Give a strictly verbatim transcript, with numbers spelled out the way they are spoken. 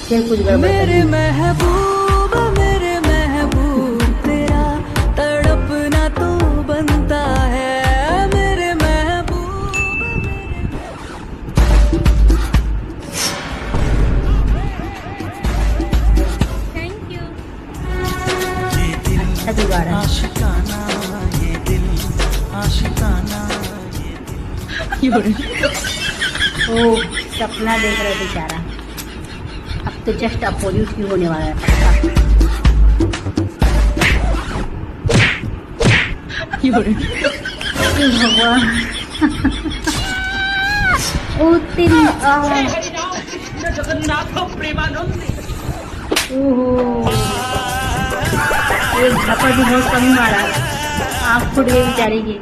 फिर कुछ गड़बड़ कर मेरे दी। महबूब, मेरे महबूब, तेरा तड़पना तो बनता है, मेरे महबूब, मेरे Thank you। अच्छा जुगाड़ है। ओ, सपना देख रहा है बेचारा। अब तो just अपोजिट ही होने वाला है पक्का। हे भगवान। ओ तेरी, आ। ओहो। ये धक्का भी बहुत कम मारा। आँख फूट गई बेचारी की।